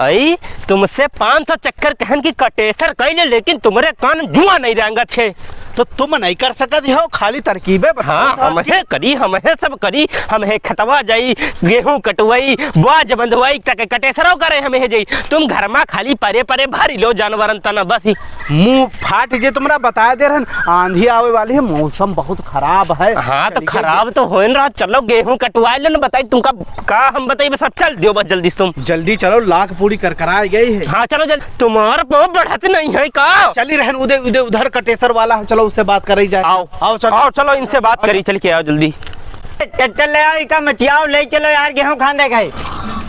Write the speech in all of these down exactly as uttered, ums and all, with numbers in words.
आई, तुमसे पाँच सौ चक्कर कहन की कटेसर कइ ले, लेकिन तुमरे कान जुआ नहीं रेंगत है। तो तुम नहीं कर सकत हो, खाली तरकीबें बताओ। हाँ, हम है करी, हम है सब करी, हम है खतवा जाई, गेहूं कटवाई, बाज बंधवाई, तक कटेसरो करे हम है जाई। तुम घर मा खाली परे परे भारी लो जानवरन तना बस ही। मुंह फाट जे तुमरा बताए दे रहन, आंधी आवे वाली है, मौसम बहुत खराब है। हाँ, तो चलिए। खराब तो होइन रहा, चलो गेहूं कटवाए लो ना, बताई तुमका का हम बताई, बस अब चल दियो बस जल्दी से तुम। जल्दी चलो, लाख पूरी कर कराए गई है। हाँ, चलो जल्दी, तुम्हार पाँव बढ़त नहीं है का? चली रहन उदे, उदे उधर कटेसर वाला है, चलो उससे बात करी जाए। आओ। आओ, चलो। आओ, चलो इनसे बात करी, चल के आओ जल्दी। ट्रैक्टर ले आओ, इका मचियाओ, ले चलो यार, गेहूं खांदे गए।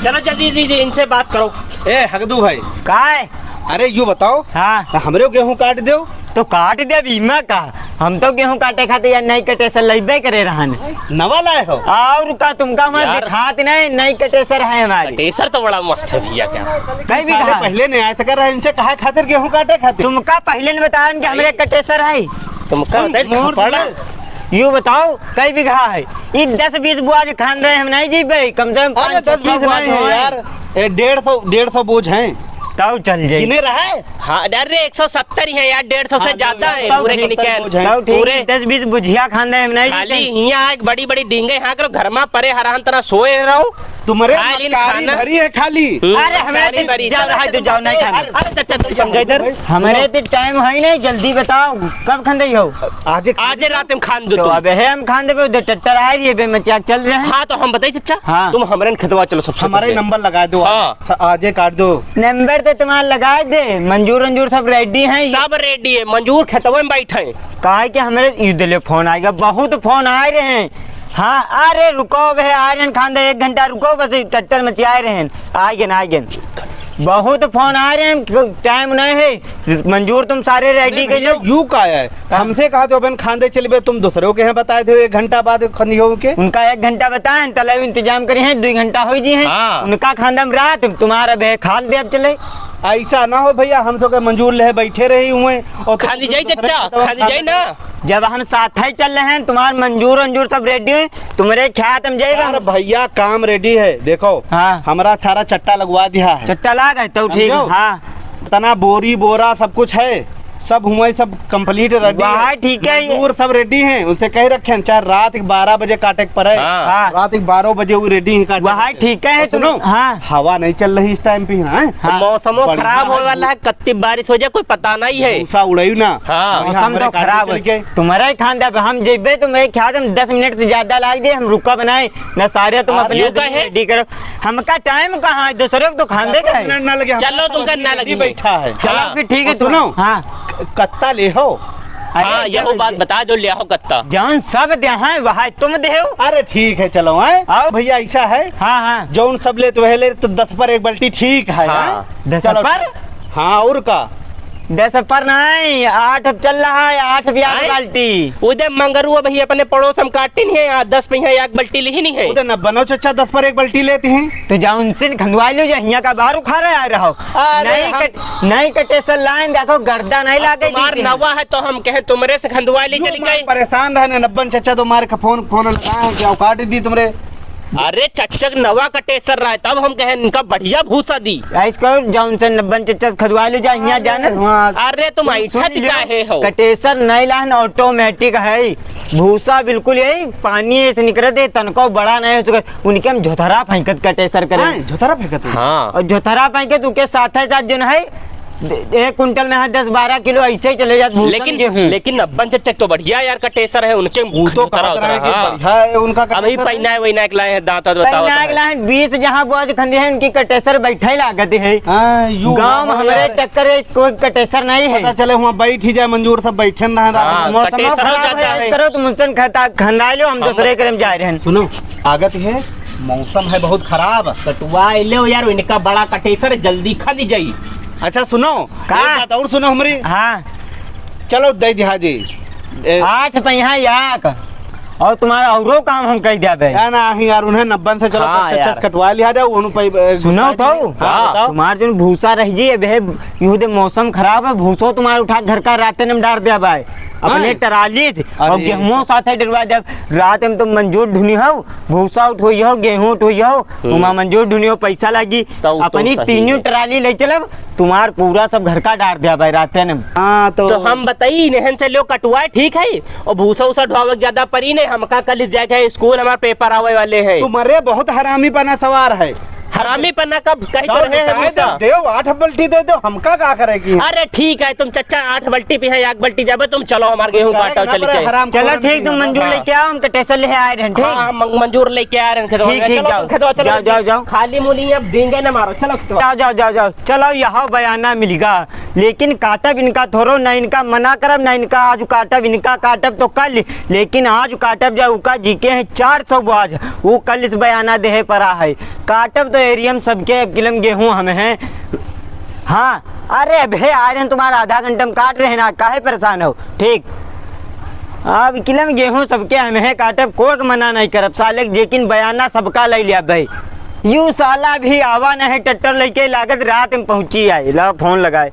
चलो जल्दी, जल्दी, जल्दी, इनसे बात करो। ए, हगदू भाई। का है? अरे, यू बताओ। हाँ। हमरे गेहूं काट दो। तो काट दे, बीमा का? हम तो गेहूं काटे खातिर यार नई कटेसर लइबे करे रहन। नवा लाए हो? और का, तुमका हमारे यार। दिखात नहीं, नई कटेसर है हमारी। कटेसर तो बड़ा मस्त है भैया, क्या? कई बीघा साले है? पहले नहीं आए थे, कर रहे, इनसे कहा खातिर गेहूं काटे खातिर। तुमका पहले नहीं बताएन कि हमरे कटेसर है। तुमका तुम बताए मोर खपड़ा। दिमाग। यू बताओ, कई बीघा है? ई दस बीस बोझ खान रहे, हम नहीं जीबे, कम से कम अरे, पाँच सौ दस बीस बोझ नहीं है होए। यार, ए, डेढ़ सौ, डेढ़ सौ बोझ हैं। तब चल जाई। गिने रहे? हाँ, अरे, एक सौ सत्तर ही है यार, डेढ़ सौ से हाँ, ज्यादा है, तब पूरे ठीक, के निकल। बोझ हैं। तब ठीक, पूरे दस बीस बुझिया खान रहे, हम नहीं खाली जीबे। हियाँ एक बड़ी बड़ी डींगे, हाँ करो, घर मा परे हरान तना सोए रहो। तुम्हारे खाली मक्कारी खाना। भरी है खाली। हम्म, अरे, हमरे मक्कारी तो भरी। जाओ, रहा, तू जाओ, नहीं खाना। अरे, चाचा, तुम समझे इधर। हमरे तो टाइम है नहीं, जल्दी बताओ, कब खंदई हो? आजे आजे रात में खान दो तो तुम। अबे है, हम खान देबे, उधर ट्रैक्टर आ रही है, बे मचिया चल रहे हैं। हाँ, तो हम बताई, चाचा, हाँ। तुम हमरे न खेतवा चलो सबसे हमारे पहले। नंबर लगा दो। हाँ। स-, आजे काट दो। नंबर तो तुम्हारा लगा दे, मंजूर, मंजूर सब रेडी हैं। सब रेडी है, मंजूर खेतवा में बैठे हैं। काहे कि हमरे ई दिले फोन आएगा, बहुत फोन आ रहे हैं। हाँ, अरे रुको बे, आ रहे हैं खान दे, एक घंटा रुको, बस ट्रैक्टर मचिया रहे हैं, आ गए, आ गए। बहुत फोन आ रहे हैं, टाइम नहीं है। मंजूर, तुम सारे रेडी नहीं कर लो। भैया, यू का है? हाँ। हमसे कहा तो अपन खान दे चलबे, तुम दूसरों के यहाँ बताए दो एक घंटा बाद खंदी हो के। उनका एक घंटा बताए, तले इंतजाम करी हैं, दो घंटा हो जी हैं। हाँ। उनका खान दम रात, तुम्हारा बे खान दे अब चले। ऐसा ना हो भैया, हम तो के मंजूर ले बैठे रही हुए और तुम खान दी जाई दूसरे चच्चा, की तरफ खान दी जाई ना। जब हम साथ ही चल रहे हैं, तुम्हार मंजूर अंजूर सब रेडी है, तुम्हारे ख्यात हम जाइबे। यार भैया, काम रेडी है। देखो, हाँ। हमरा सारा चट्टा लगवा दिया है। चट्टा लाग है, तो ठीक, समझो? हाँ। इतना बोरी बोरा सब कुछ है, सब हुआ, सब कंप्लीट रेडी है। वहाँ ठीक है। मजदूर सब रेडी हैं, उनसे कह रखे हैं, चाहे रात के बारह बजे काटे के पड़े। हाँ। हाँ। रात के बारह बजे वो रेडी हैं काटे वहाँ के। ठीक है, और तुम, सुनो, हाँ। हवा नहीं चल रही इस टाइम पे, हाँ? हाँ। मौसमो बढ़िया खराब है। होए वाला है, कत्ती बारिश हो जाए, कोई पता नहीं है। भूसा उड़ाई ना। हाँ। मौसम तो खराब है। चल के। तुम्हारा ही खान दे, अब हम जेबे तो मेरे ख्याल से हम दस मिनट से ज्यादा लाग जाए, हम रुका बनाए ना सारे, तुम हाँ, अपने रुका है। रेडी करो। हमका टाइम कहाँ है, दूसरे को तो खान दे दस गए। मिनट ना लगे, चलो, हमारा तुमका ना लगे। बैठा है। चलो हाँ। फिर ठीक है, और तुम सुनो। हाँ। क-, कत्ता ले हो? अरे हाँ, जौन यहो बात बता, जो ले हो कत्ता। जौन सब दे हैं, वह तुम दे हो। अरे ठीक है, चलो, हैं? आओ। भैया, ऐसा है, हाँ, हाँ। जौन सब ले तो वह ले, तो दस पर एक बाल्टी ठीक है, हाँ। हैं? दस चलो, पर? हाँ, और का? दस पर नहीं, आठ अब चल रहा है, आठ भी आठ आए? बाल्टी। उदे मंगरू अभी अपने पड़ोस में काटी नहीं है, आज दस पे यहाँ एक बाल्टी ली नहीं है। उदे न बनो चच्चा, दस पर एक बाल्टी लेती हैं। तो जाओ उनसे खंदवा लो, जो हियाँ का बाहर उखाड़े आ रहा हो। अरे नहीं हम कट-, नहीं कटेसर लाइन, देखो गर्दा नहीं अब लागे तुम्हार दीदी। नवा है तो हम कहे तुमरे से खंदवा ले यूं चली मार गई। परेशान रहने नब्बन चच्चा, तो मार के फोन, फोन लगाए हैं, क्या काट दी तुमरे? अरे चच्चा के नवा कटेसर रहा है, तब हम कहे इनका बढ़िया भूसा दी। ऐस करो, जाओ उनसे नब्बन चच्चा से खदवा ले जा, हियाँ जाना। हाँ। अरे तुम तुम ऐठा सुन लियो, काहे हो? कटेसर नहीं लाहन, ऑटोमेटिक है। भूसा बिल्कुल यही पानी ऐसे निकलत है, तनको बड़ा नहीं हो सके। उनके हम झोथरा फेंकत कटेसर करे। हाँ, झोथरा फेंकत है। हाँ। और झोथरा फेंकत उनके साथ है साथ जो है, एक कुंटल में है दस बारह किलो ऐसे ही चले जात भूसा लेकिन, गेहूं। लेकिन नब्बन चच्चा तो बढ़िया यार कटेसर है, उनके वो तो उतरा, कहत रहे उतरा, कि हाँ। बढ़िया है उनका अभी कटेसर है। पैना वैना के लाए हैं, दांत वांत बताओ पहना तो के है। लाए हैं, बीस जहाँ बोझ खंदी है, उनकी कटेसर बैठे लागत है। हाँ, यू गाँव में बात है हमरे यार। टक्कर है, कोई कटेसर नहीं है। पता चले वहाँ बैठ ही जाए, मंजूर सब बैठे ना रहा। हाँ, मौसम कटेसर हो खराब जाता है, है। ऐस करो तो मुंसन खाता खंदा लो, हम हम दूसरे करे में जा रहे हैं। सुनो, आगत है, मौसम है बहुत खराब। कटवा ले यार, इनका बड़ा कटेसर जल्दी खंद जाई। अच्छा सुनो, का? एक बात और सुनो हमरी। हाँ। चलो दे दिहा जी। ए, आठ पे यहाँ याक। और तुम्हारा औरो काम हम कइ देबे। ना, ना, ही यार, उन्हें नब्बन से चलो, हाँ पचास यार। कटवा लिया जाओ, उन्हें पै-, ए, सुनो तो। हाँ, हाँ। बताओ। तुम्हार जोन भूसा रह जी, अबे, यहू दे मौसम खराब है, भूसो तुम्हार उठा के घर का राते में डार देबे। अपने हाँ। ट्राली से, और अरे। गेहूं साथे डरवा देब। रात में तो मंजूर ढुनी हो, भूसा उठोई हो, गेहूं उठोई हो, हम्म। उमा मंजूर ढुनी हो, पैसा लागी। तो, तो अपनी सही तीनों है। ट्राली ले चलब, तुम्हार पूरा सब घर का डार देबे राते में। हाँ, तो तो हम बताई, इन्हन से लो कटुआ, ठीक है, और भूसा उसा ढोवे के ज्यादा परी नहीं, हमका कल जाए के है स्कूल, हमार पेपर आवे वाले हैं। तुम्हारे बहुत हरामीपना सवार है। हरामीपना कब कही तो जाओ, रहे हैं बताए भूसा? दो, देव, आठ बल्टी दे दो, हमका का करेगी? अरे ठीक है, तुम चच्चा आठ बल्टी पे है, एक बल्टी जाबे तुम, चलो हमार गेहूं काटो चल के। हराम चलो खोर ठीक, तुम मंजूर हाँ। लेके आओ, हम कटेसर ले आए रहन, ठीक? हाँ, हम मंजूर लेके आ रहे हैं खेतवा ठीक, में। ठीक, चलो, जाओ। खेतवा चलो। जाओ, जाओ, जाओ। खाली मूली अब देंगे ना मारो, चलो खेतवा। जाओ, जाओ, जाओ, जाओ। चलो, यहाँ बयाना मिलिगा, लेकिन काटब इनका थोड़ो, ना इनका मना करब, ना इनका आज काटब, इनका काटब तो कल, लेकिन आज काटब जा उका जी के हैं चार सौ ब्याज, वो कल इस बयाना देहे परा है। काटब तो एरिया में सबके एक किलम गेहूं हम हैं। हाँ, अरे अबे आ रहे हैं, तुम्हारा आधा घंटा में काट रहे हैं ना, काहे परेशान हो? ठीक, अब किलम गेहूं सबके हम हैं काटब, कोई के मना नहीं करब साले, लेकिन बयाना सबका ले लिया भाई। यू साला अभी आवा नहीं, ट्रैक्टर लेके लागत रात में पहुंची आए, ला फोन लगाए।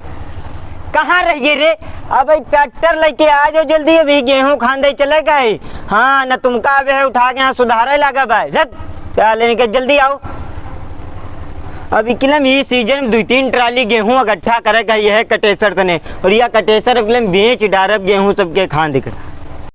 कहाँ रहिए रे? अब भाई ट्रैक्टर लेके आ जाओ जल्दी, अभी गेहूं खान दे चले गए। हाँ, न तुमका अब है उठा के यहाँ सुधारे लागा भाई। जब क्या लेने के, जल्दी आओ। अब इकलम ई सीजन में दुइ तीन ट्राली गेहूं इकट्ठा करे का यह कटेसर तने, और यह कटेसर इकलम बेच डारब गेहूं सबके खान देकर।